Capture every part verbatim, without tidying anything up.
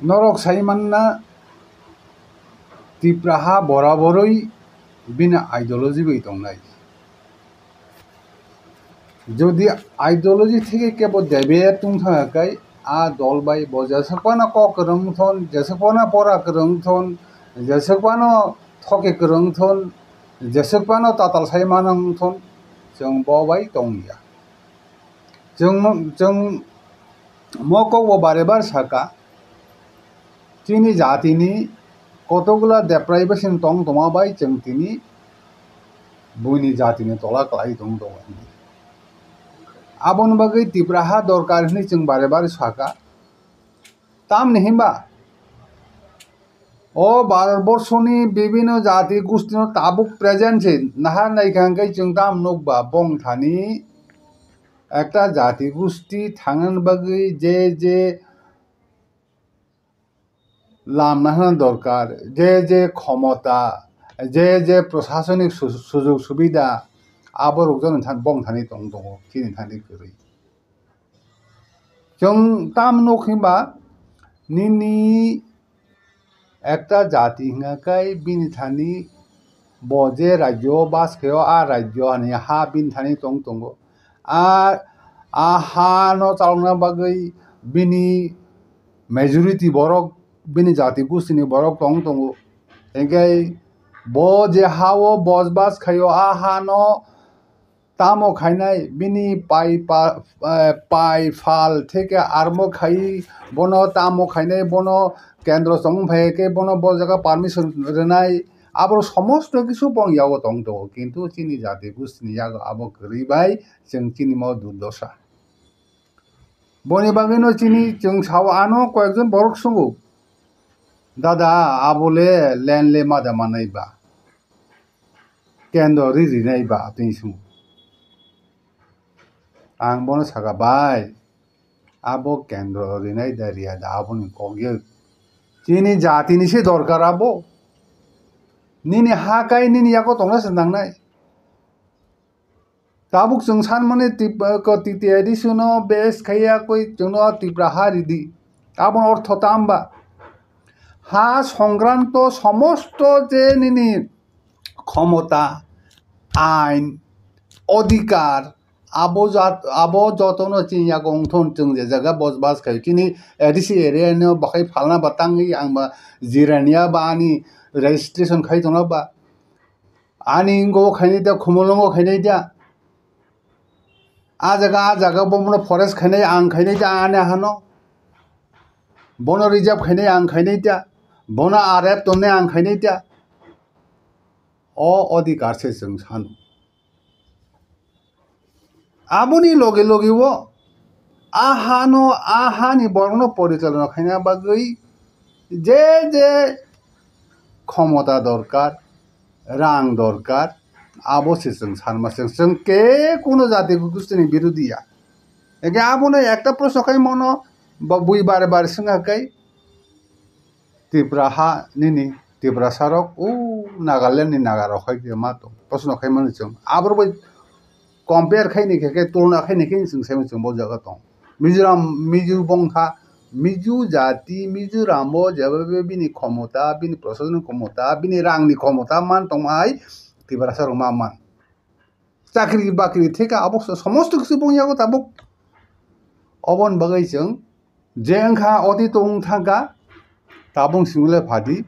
Norok sai manna, Tipra ha boraborwi bini ideology bai tongnai. Jodi ideology theke kebo debe tungthang kai, a dol bai bo jeswk phano kok kwrwng thon, jeswk phano pora kwrwng thon, jeswk phano thoke kwrwng thon, jeswk phano tatal sai manang thon, chwng bo bai tongya. Chwng, chwng mo kok bo bare bar saka, chini jatini kotokgwla deprivation tong tongma bai chwng tini buini jatini tola kwlai tong tongo. Aboni bagwi Tipra ha dorkar hwnwi chwng bare bare saka. Tamni hinba o Bharat borshoni bibhinno jati gustino tabuk present se nahar naikha hwnkhe chwng tam nukba bongthani ekta jati gusti thangna bagwi je je lamna hwnna dorkar, je je khomota, je je prosasonik su-, sujog subida, abo rok jono than-, bongthani tong tongo, chini thani kwrwi. Chwng tam nuk hinba nini ekta jati hwnka khe bini thani bo je rajyo bas khaio, a rajyo hani ha bini thani tong tongo. A, a ha no chalokna bagwi bini majority borok, bini jati gustini borok tong tongo. Hinkhe bo je ha o bos bas khaio, a ha no tamo khainai, bini pai pa-, eh, pai phal theke armo khai, bono tamo khainai, bono kendro chongmung phai khe bono bo jaga permission rwnai, abo somosto kisu bong yago tong tongo, kintu chini jati gustini yago abo kwrwi bai chwng chini mo durdosa. Boni bagwino chini chwng sao ano koyekjon borok sungo, "Dada, abo le land le mada manai ba, kendro ri rinai ba?" Tini sungo. Ang bono saka, "Bai, abo kendro rinai da riya da aboni kok yek. Chini jatini se dorkar abo. Nini ha kai nini yago tongna se nangnai." Tabuk chwng sanmani Tip-, ko T T A D C no base khaiya koi chwngno Tipra ha ridi. Aboni ortho tamba? Ha songkranto somosto je nini khomota, ain, odhikar, abo jat-, abo jotono chini yago wngthon, chwng je jaga bosbas khai chini A D C area no bakhai phalna ba tangwi ang ba jirania ba ani registration khai tongna ba. Ani ingo khainai da, khumulwngo khainai da. A jaga, a jaga bo bono forest khainai, ang khainai da, ani hano. Bono reserve khainai, ang khainai da. Bono R F tongnai, ang khainai da. O odhikar se chwng sano. Aboni loge loge o a hano, a hani borokno porichalona khaina bagwi je je khomota dorkar, rang dorkar, abo se chwng sanma chwng, chwng ke kuno jati gustini birodhi ya. Eke abono ekta proshno khai mano, ba bui bare bare swngha kai, Tipra ha nini Tiprasa rok o Nagaland ni Naga rok hai khe ma tong, proshno khai mani chwng. Aboro bai compare khai ni khe, khe tulona khai ni khe chwng sai mani chwng bo jaga tong. Mizoram, Mizo bongkha, Mizo jati, Mizoram o jeba bini khomota, bini prosason khomota, bini rang ni khomota man tong hai Tiprasa rok ma man. Chakri bakri theka abo so-, somosto kisu bong yago tabuk. Oboni bagwi chwng je wngkha oti tong thangkha, tabung singule phadi.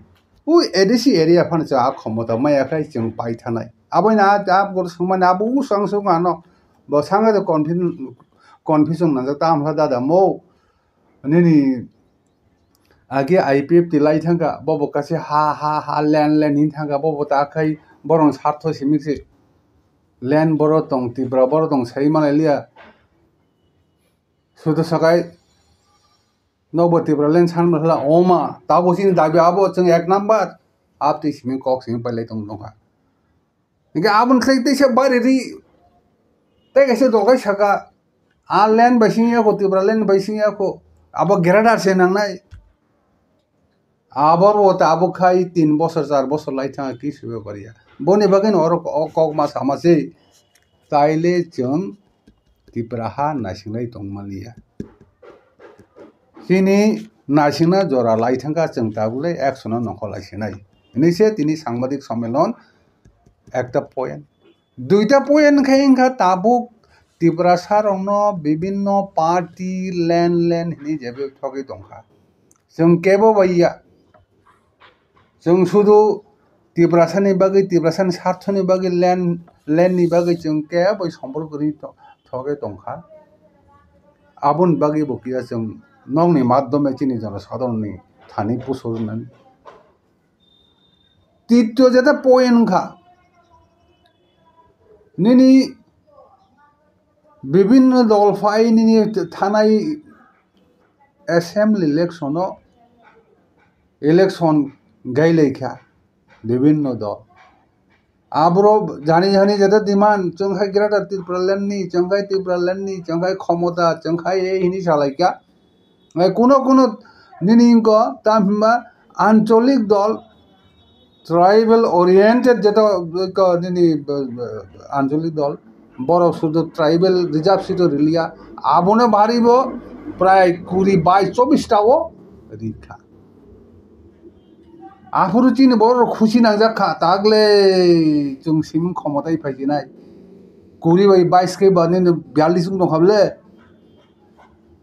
Ui A D C area phano chwng a khomota maya khai chwng pai thanai. Aboino a, a goro swngmani abo usang swngmano bo sanga de confusion, confusion nangjak ta amkha dada mo. Nini age I P F T lai thangkha, bobo kaisa ha, ha, ha, land, land hin thangkha, bobo ta khai borong sartho simi se land boro tong, Tipra boro tong sai manai liya. Sudo sakai nokbo Tipra land san manhla oma, tabo chini dabi abo chwng ek number, abtwi simi kok simi pailai tong tongkha. Hingke aboni khlai teisa bari ri, tei kaisa dokai saka, a land bai sing yako, Tipra land bai sing yako, abo greater se nangnai. Aboro tabuk khai tin bosor, char bosor lai thang ki sube pariya. Boni bagwi no oro o kok ma sama se, taile chwng Tipra ha naisinglai tongmaliya. Chini naisingna jora lai thangkha, chwng tabukle action no nongkhor lai sinai. Hinwi se tini sangbadik sommelon ekta point. Duita point khe wngkha tabuk Tiprasa rokno bibinno party len len hinwi jebe thogwi tongkha. Chwng kebo bai ya. Chwng sudu Tiprasani bagwi, Tiprasani sarthoni bagwi, land, land ni bagwi chwng kebo sompor kwrwi to-, thogwi tongkha. Aboni bagwi bo kiya chwng nokni madhyome chini jonosadharonni thani pusurnani. Tito jeta point wngkha. Nini bibinno dol phai nini thanai assembly election o election gailaikha bibinno dol. Aboro jani jani jeta demand chwngkhai Greater Tipraland ni, chwngkhai Tipraland ni, chwngkhai khomota, chwngkhai ei hini salaikha. Ai kuno kuno nini wngkha tam hinba ancholik dol, tribal oriented jeta wngkha nini, eh, ancholik dol, borok sudu tribal reserve seat o riliya, abono baribo prai kuri bai chobbish ta o rikha. Aphuru chini borok khusi nangjak kha, tagle chwng siming khomotai phaijinai. Kuri bai bais khe ba nini biyallis wng tongkha bole.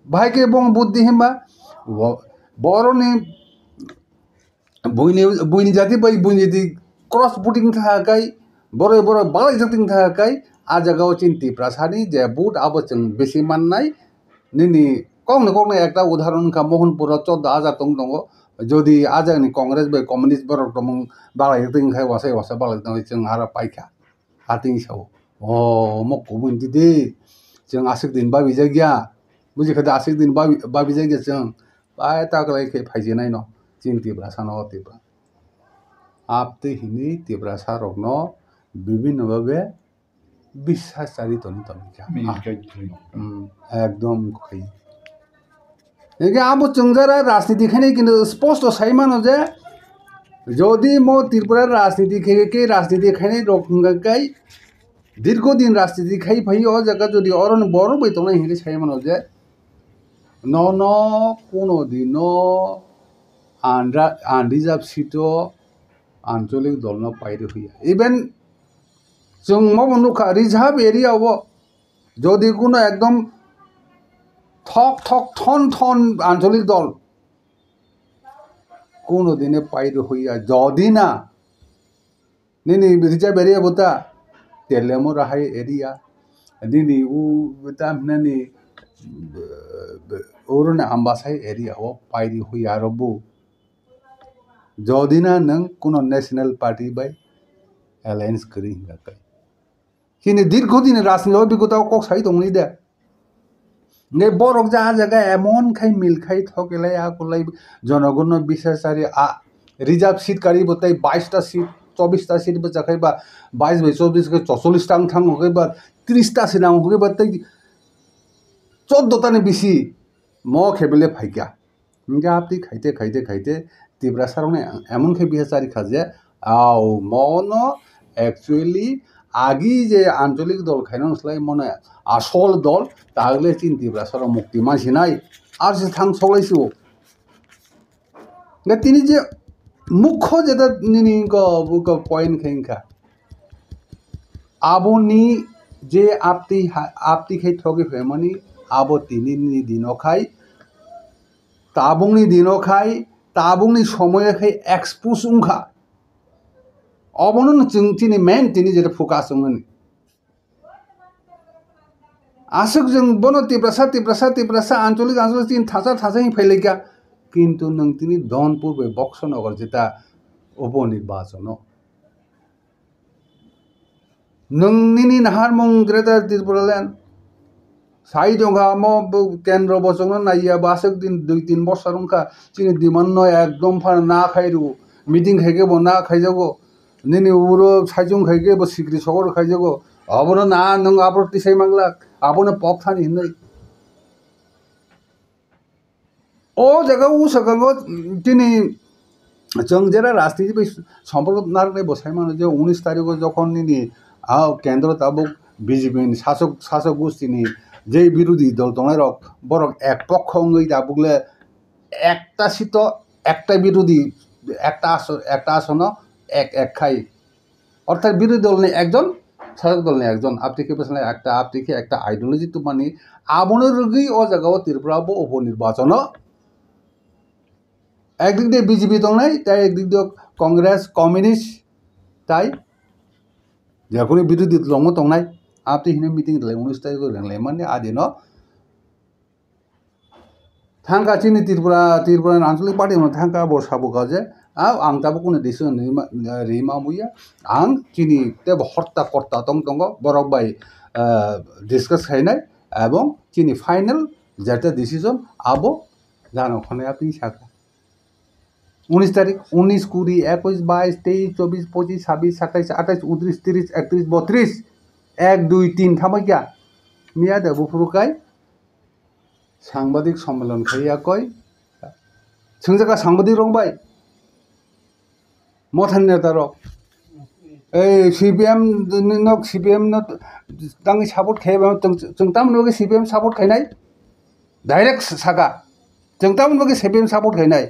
Bahai khe bong buddhi hinba bo-, boroni buini, buini jati bai buini jati cross voting tha kai, borok borok balai jati tha kai, a jaga o chini Tiprasani je vote abo chwng bisi mannai. Nini kokno kokno ekta udahoron wngkha, Mohanpur o chordo hajar tong tongo. Jodi a jagani Congress bai communist borok tongmung balai tong khai wasai wasa balai tong chwng aro paikha. Atwng sao, o omo kubun tidi chwng aswk din babijakya. Buji kha da aswk din babi-, babijakya chwng. Pai ta kwlai khe phaijinai no chini Tiprasa no o Tipra. Aptwi hini Tiprasa rokno bibinno babe bisas chari toni toni kha. Mini Ah. Kai twi. Hmm, ekdom khai. Ege abo chwngjara rajniti khainai kintu sposto sai mano je jodi mo Tripura rajniti khe ke rajniti khainai rok hwnga kai dirgo din rajniti khai phai o jaga jodi oroni borok bai tongnai hinwi sai mano je nono kuno dino andra-, unreserved seat o ancholik dolno pairi huya. Even chwng mobo nukha, reserve area o jodi kuno ekdom thok thok thon thon ancholik dol kuno dine pairi huya, jodi na nini reserve area bota Telemura hai area, nini u bota nani uruni Ambasai area o pairi huya aro bu. Jodi na nwng kuno national party bai alliance kwrwi hinga kai. Chini dirgho dini rajniti obhigota o kok sai tongni de. Nge borok ja a jaga emon khai mil khai thok elai a kulai jonogonno bisasari a reserve seat kari bo tai bais ta seat, chobbish ta seat bo chakhai ba bais bai chobbish khe chocholish ta wng thang hwnkhe ba trish ta seat nang hwnkhe ba tai chordo ta ni bisi mo khe bele phaikha. Hingke aptwi khaite, khaite, khaite, Tiprasa rokno emon khe bisa chari kha je, au, mono actually agi je ancholik dol khainani slai mono asol dol, tagle chini Tiprasa rok mukti mansinai, ar se thang soklai sio. Hingke tini je mukho jeta nini ko, ko point khe wngkha. Aboni je aptwi ha-, aptwi khai thogwi phaimani, abo tini ni dino khai, tabukni dino khai, tabukni somoyo khai expose wngkha. Obono no chwng chini main tini jeta focus wngmani. Aswk chwng bono Tiprasa, Tiprasa, Tiprasa, ancholik, ancholik chini thasa, thasa hing phailaikha. Kintu nwng tini Dhonpur bai Boxonagar jeta obo ni bachono. Nwng nini naharmung Greater Tipraland. Sai tongkha, omo bo kendro bochokno naiya, bo aswk din dui tin bosor wngkha, chini demand no ekdom phano na khai rw, meeting khai khe bo na khaijago, nini uro saichung khai khe bo sikri sogor khaijago, abono na nwng aboro tisai manglak, abono pok thani hinwi. O jaga o swkango, mm, tini chwng jera rajniti bai sompork narwknai bo sai mano je unis tarikh o jokhon nini a kendro tabuk B J P ni sasok, sasok gosti ni je birodhi dol tongnai rok borok ek pokho wngwi tabuk le একটা সিট, একটা বিরোধী, একটা আসন, একটা আসন এক এক খাই। অর্থাৎ বিরোধী দল নিয়ে একজন, শাসক দল নিয়ে একজন। আপনি কি বলছেন একটা, আপনি কি একটা আইডিওলজি তো মানে, আবনের রোগী ও জায়গাও ত্রিপুরা উপনির্বাচন। একদিক দিয়ে BJP tongnai, tai ekdik dio Congress, Communist, tai jekono birodhi dol tongnai. Abtwi hino meeting rwlai unis tarikh rwlai mani adino thangka chini Tripura, Tripura Anchalik Party no thangka bo sabuka je, a, ang tabuk kunu decision rima, rima muya, ang chini tebo horta korta tong tongo, borok bai, ah, discuss khainai, ebong chini final jeta decision abo jano khonai abtwi saka. উনিশ তারিখ, উনিশ, কুড়ি, একুশ, বাইশ, তেইশ, চব্বিশ, পঁচিশ, ছাব্বিশ, সাতাইশ, আঠাইশ, ঊনত্রিশ, তিরিশ, একত্রিশ, বত্রিশ, এক, দুই, তিন, থামাইকা। মিয়া দে বুফুরুকাই সাংবাদিক সম্মেলন খাইয়া কয়, সোংজাকা সাংবাদিক রং ভাই, মথানি নেতা রক, এই সিপিএম, নক সিপিএম ন, তাঙ্গি সাপোর্ট খাইবা, চং, চং তামন বাকি সিপিএম সাপোর্ট খাইনাই, ডাইরেক্ট সাকা, চং তামন বাকি সিপিএম সাপোর্ট খাইনাই।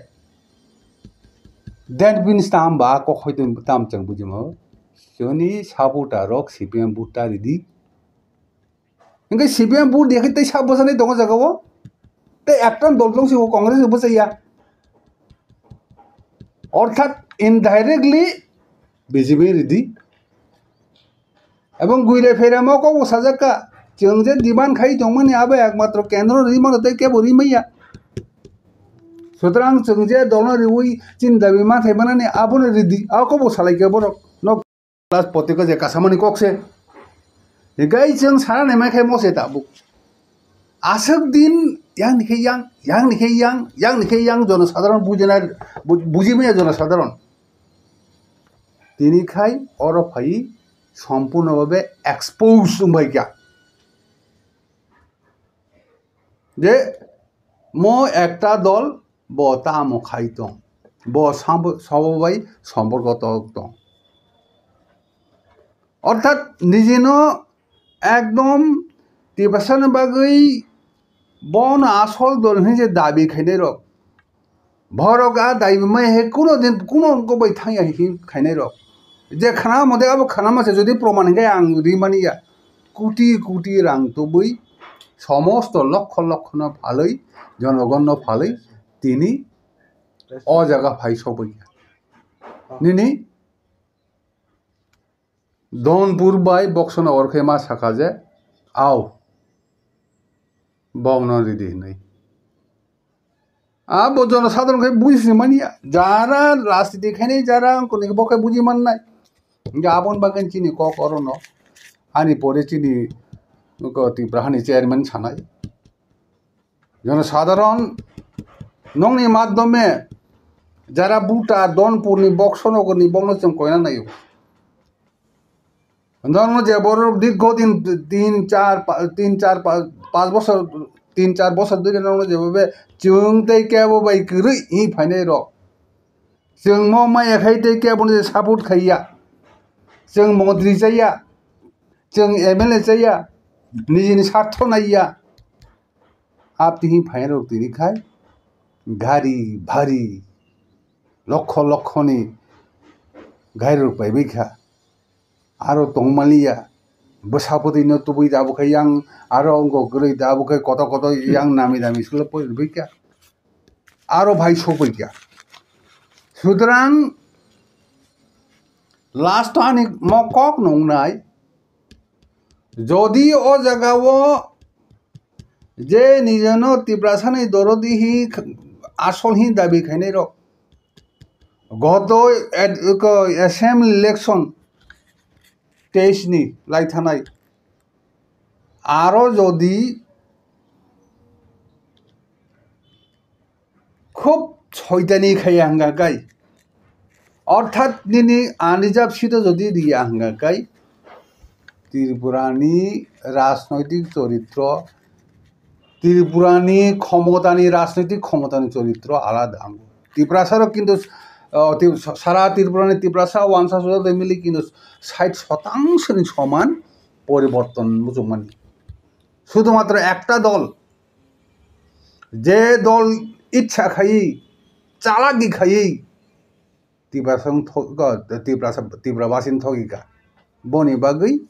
That means tam ba kok hoi tam chang bujimo. Choni supporter rok C P M vote ta ridi. Hingke C P M vote diya khe tei sabo bwsani tongo jaga o. Tei ekta dol tong si o Congress bo chaya. Orthat indirectly B J P ridi. Ebong guire pheremo kok bo sajak ka, chwng je demand khai tongmani abo ekmatro kendro rimano tei kebo rimaya. Sutrang chwng je dolno riwi chini dabi manthai manani abono ridi, a kok bo salai khe borok. Nok class potiko je kasamani kok se. Hikai chwng sana naimai khai mo se tabuk. Aswk din yang ni khe yang, yang ni khe yang, yang ni khe yang jono sadharon bujinai, bu-, bujimaya jono sadharon. Tini khai oro phai sompurno bhabe expose wngbai kha. Je mo ekta dol, bo tamo khai tong, bo sabo, sabo bai somporko tok tong. Orthat nijino ekdom Tiprasani bagwi bono asol dol hinwi je dabi khainai rok, borok a daibimai he kuno din kuno wngkok bai thangya hinwi khainai rok. Je khana mode abo khana mase jodi proman hinkhe ang rimani ya. Kuti kuti rang tubui somosto lokho lokho no phalwi, jonogon no phalwi tini o jaga phai sogwi. Nini Donpur bai Boxonagar khe ma sakha je, "Ao, bokno ridi," hinwi. Abo jono sadharon khe buji manya, jara rajniti khainai jara wngkoni bo khe buji mannai. Hingke aboni bagwi chini kok orono, ani pore chini nuko Tipra hani chairman sanai. Jono sadharon nongni madhyome jara buta Donpurni Boxonogorni bokno chwng koina naio. Norokno je borok dirgho din tin char pa-, tin char pa-, panch bochor, tin char bochor dhori norokno je bobe chwng tei kebo bai kwrwi hinwi phainai rok. Chwng mo maya khai tei kebo no je support khaiya. Chwng montri chaya. Chwng M L A chaya. Nijini sartho naiya. Abtwi hinwi phainai rok tini khai gari bhari lokho lokhoni gari rok paibai kha. Aro tongmaliya, bwsapotwi no tubui da abo khe yang, aro wngkok kwrwi da abo khe kotor kotor yang nami nami swlwk poi rwbaikha, aro phai sokbaikha. Sutrang last o ani mo kok nungnai, jodi o jaga o je nijeno Tiprasani dorodi hi asol hi dabi khainai rok, goto ad-, ko assembly election teis ni lai thanai. Aro jodi khub soitani khaiya hwnga kai, orthat nini unreserved seat o jodi riya hwnga kai, Tripurani rajnoitik choritro, Tripurani khomotani, rajnoitik khomotani choritro alada ango. Tiprasarok kintu, ah, ti-, sara Tripurani Tiprasa wansa sujak de mili kintu sait sotangsoni soman poriborton muchungmani. Sudhumatro ekta dol, je dol itsa khaiwi, chalagi khaiwi Tiprasa wng thok-, ko, Tiprasa, Tipra basing thogika. Boni bagwi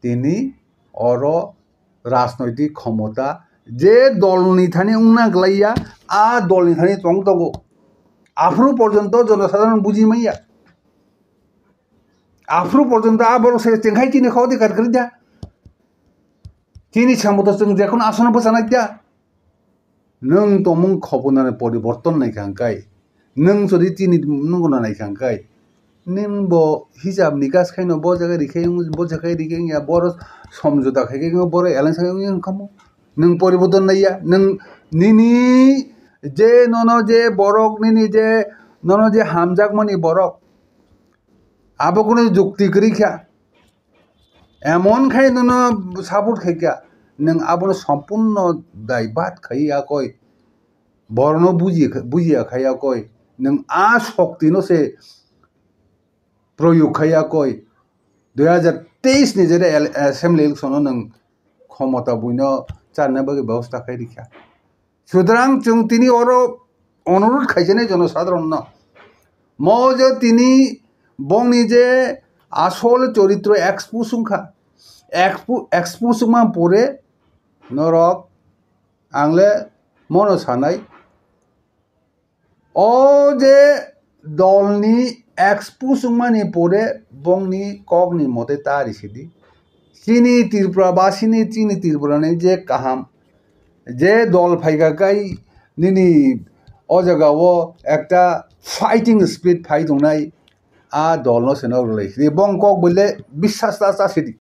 tini oro rajnoitik khomota je dolni thani wngna glaiya, a dolni thani tong tongo. Aphuru porjonto jonosadharon buji manya. Aphuru porjonto a borok se chengkhai chini kha odhikar kwrwi da. Chini samoto chwng jekono asono bwchanai da. Nwng tongmung khobonani poriborton naikha hwnkhe, nwng jodi chini nwngno naikha hwnkhe, nwng bo hisab nikas khaino bo jaga rikhe wng, bo jaga rikhe wngya, boro somjota khaikhe wngya, boro eleng sai wngya wngkha mo. Nwng poriborton naiya, nwng nini je nono je borok, nini je nono je hamjakmani borok, abo kunu jukti kwrwi kha. Emon khai nono support khai kha, nwng abono sompurno daibad khai yakoi, borokno buji, bujiya khai yakoi, nwng a shokti no se proyog khai yakoi. Dui hajar teis ni jere ele-, assembly election o nwng khomota buino charna bagwi bebosta khai rikha. Sutrang chwng tini oro onurudh khaijani jonosadharonno. Mo je tini bongni je asol choritro expose wngkha. Expo-, expose wngma pore norok ang le mono sanai. O je dolni expose wngmani pore bongni kokni mote ta risidi. Chini Tripura basini, chini Tripurani je kaham, je dol phaikha kai nini o jagao ekta fighting spirit phai tongnai, a dolno seno rwlai sidi. Bong kok bole biswas ta cha sidi.